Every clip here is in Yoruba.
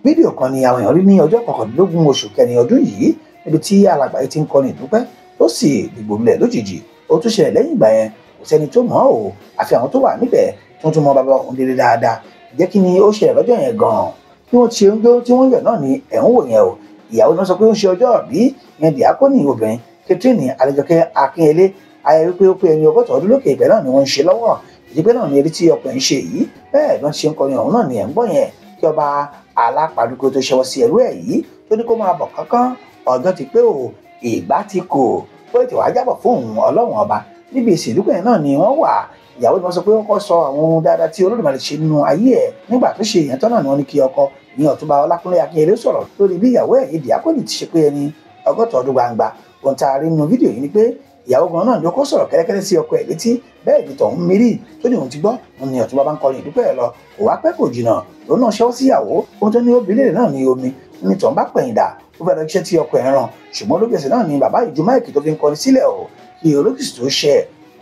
Fídíò kan ni àwọn èèyàn rí ní ọjọ́ 19 oṣù kẹrin ọdún yìí níbi tí alàgbà yìí ti ń kọrin ìdúpẹ́ tó sì dìgbò lulẹ̀ lójijì. Ó tún ṣẹlẹ̀ lẹ́yìn ìgbà yẹn, kò sẹ́ni tó mọ̀ ọ́ àfi àwọn tó wà níbẹ̀ tó tún mọ bàbá òun délé dáadáa. Jẹ́ kí ni ó ṣẹlẹ̀ lọ́jọ́ yẹn gan-an? Bí wọ́n ti ṣe ń jó tí wọ́n yọ̀ náà ni ẹ̀ ń wò yẹn o. Ìyàwó náà sọ pé ó ń ṣe ọjọ́ ìbí yẹn, dìákónì obìnrin Catherine Adéjọkẹ́ Akínyẹlé, ayẹyẹ wípé ó pé ẹni 60 ọdún lókè ìpẹ́ náà ni wọ́n ń ṣe lọ́wọ́. Ìdípẹ́ náà ni eré tí ọkùnrin ń ṣe yìí, bẹ́ẹ̀ ló ń ṣe ń kọrin ọ̀hún náà ni ẹ̀ ń gbọ́ yẹn. Kí ọba alápàdúgbò tó ṣẹwọ́ sí ẹrú ẹ̀ yìí tó ní kó máa bọ̀ kánkán, ọjọ́ ti pé o, ìgbà ti kò, pé ètò wàá jábọ̀ fún òun Ọlọ́run ọba. Níbi ìsìn ìdúpẹ́ náà ni wọ́n wà. Ìyàwó ni wọ́n sọ pé wọ́n kọ́ sọ àwọn ohun dáadáa tí Olódùmarè ṣe nínú ayé ẹ̀ nígbà tó ṣe ìyẹn tán náà ni wọ́n ní kí ọkọ ní Ọ̀túnba Ọlákúnlé Akínyẹlé sọ̀rọ̀ lórí bí ìyàwó ẹ̀ yìí dìákónì ti ṣe pé ẹni 60 ọdún gbangba. Ohun tá a rí nínú fídíò yìí ni pé ìyàwó gan náà ló kọ́ sọ̀rọ̀ kẹ́lẹ́kẹ́lẹ́ sí ọkọ ẹ̀ létí, bẹ́ẹ̀ ni tọ̀hún mìírí tó ní òun ti gbọ́. Òun ni Ọ̀túnba bá ń kọrin ìdúpẹ́ ẹ̀ lọ, kò wá pẹ́ kò jìnnà lòun náà ṣẹ́wọ́ sí ìyàwó. Ohun tó ní obìnrin náà ní omi ní tọ̀hún bá pẹ̀yìn dà, ó fẹ́ lọ iṣẹ́ tí ọkọ ẹ̀ rán, ṣùgbọ́n lójú ẹsẹ̀ náà ni bàbá ìjú máìkì tó fi ń kọrin sílẹ̀ o. Kí olókìsì tó ṣẹ,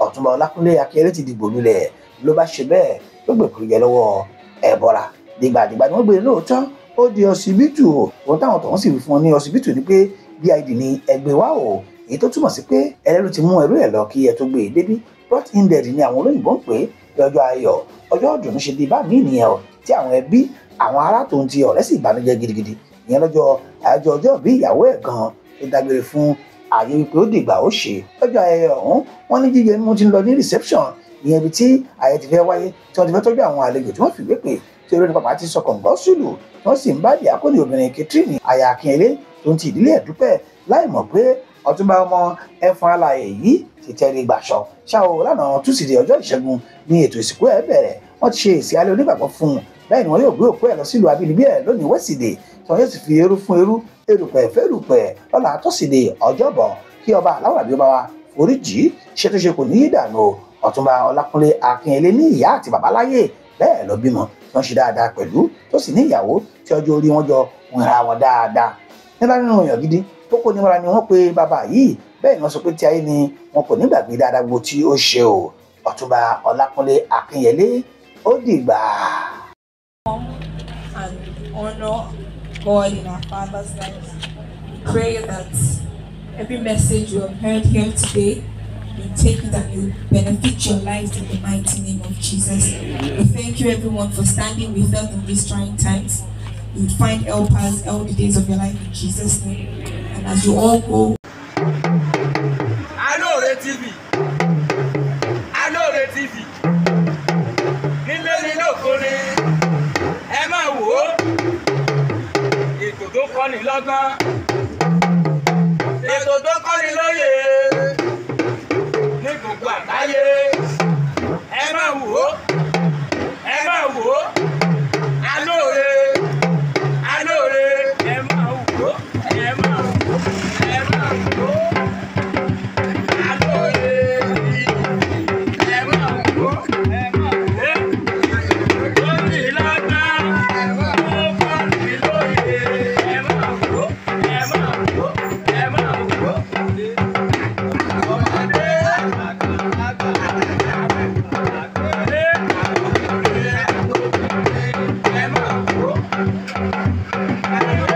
Ọ̀túnba Ọlákúnlé Akínyẹlé ti dìgbò lulẹ̀ ló bá ṣe bẹ́ẹ̀ ló gbèkúrú jẹ lọ́wọ́ ẹ̀bọra. Dìgbàdìgbà ni wọ́n gbé lóòótọ́, ó di ọsibítù. Ohun táwọn tọ̀hún sì fi fún ọ ní ọsibítù ni pé BID ni ẹgbẹ́ wa o, èyí tó túmọ̀ sí pé ẹlẹ́rú ti mú ẹrú ẹ̀ lọ kí ẹ tó gbé e débí. Brought in dead ni àwọn olóyìnbó ń pè é. Ọjọ́ ayọ̀ ọjọ́ ìdùnnú ṣe di bá mí nìyẹn o, tí àwọn ẹbí àwọn ará tó ń ti ọ̀rẹ́ sì ìbànújẹ́ gidigidi. Ìyẹn lọ́jọ́ àyájọ́ ọjọ́ bí ìyàwó ẹ̀ gan-an tó dágbére fún ààyè wípé ó dìgbà ó ṣe. Lọ́jọ́ ayẹyẹ ọ̀hún wọ́n ní jíjẹ mímu ti ń lọ ní reception, ìyẹn ibi tí ayẹyẹ ti fẹ́ wáyé tí wọ́n ti fẹ́ tọ́jú àwọn àlejò tí wọ́n fìwé pè, tí olórí pàpà ti sọ kọ̀ǹgọ́ sùlù tí wọ́n sì ń bá dìákónì obìnrin Catherine aya Akínyẹlé tó ń ti ìdílé ẹ̀ dúpẹ́ láì mọ̀ pé Ọ̀túnba ọmọ ẹ̀fọn alààyè yìí ti tẹ́rí gbàṣọ. Ṣá o, lánàá túsìdè ọjọ́ ìṣẹ́gun ní ètò ìsìnkú ẹ̀ bẹ̀rẹ̀. Wọ́n ti ṣe ìsìn alẹ́ onígbàgbọ́ fún un, bẹ́ẹ̀ ni wọ́n yóò gbé òkú ẹ̀ lọ sílùú abínibí ẹ̀ lónìí wẹ́sìdè, tí wọ́n yóò sì fi eru fún eru, erùpẹ̀ fẹ́rùpẹ̀ lọ́la tọ́sídẹ̀ẹ́ ọjọ́bọ̀. Kí ọba aláwàbí ọba wa foríjì, ṣe tó ṣe kò ní í dànù. Ọ̀túnba Ọlákúnlé Akínyẹlé ní ìyá àti bàbá láyé, bẹ́ẹ̀ ló bímọ tí wọ́n ṣe dáadáa pẹ̀lú, tó sì ní ìyàwó tí ọjọ́ orí wọn jọ wọnra wọn dáadáa. Nígbà nínú èèyàn gidi tó kó nímọ̀ra ni wọ́n pe bàbá yìí, bẹ́ẹ̀ ni wọ́n sọ pé tí ayé ni wọn kò nígbàgbé dáadáa gbogbo tí ó ṣe o. Ọ̀túnba Ọlákúnlé Akínyẹlé, ó dìgbà. And honor God in our father's lives. We pray that every message you have heard here today, you take it and you benefit your lives in the mighty name of Jesus. We thank you everyone for standing with us in these trying times. You would find helpers all the days of your life in Jesus' name. And as you all go. Alóore TV, Alóore TV, nílé ní lóko ni ẹ máa wò ó, ètò tó kọ́ni lọ́gbọ́n, ètò tó kọ́ni lóye ní gbogbo àgbáyé, ẹ máa wò ó, ẹ máa wò ó, Alóore, Alóore, ẹ máa wò ó, ẹ máa wò ó, ẹ máa wò ó, Alóore TV, ẹ máa wò ó, ẹ máa wò ó, kọ́ni lọ́gbọ́n, ó kọ́ni lóye, ẹ máa wò ó, ẹ máa wò ó, ẹ máa wò ó. Ọmọdé, ẹ máa wò ó.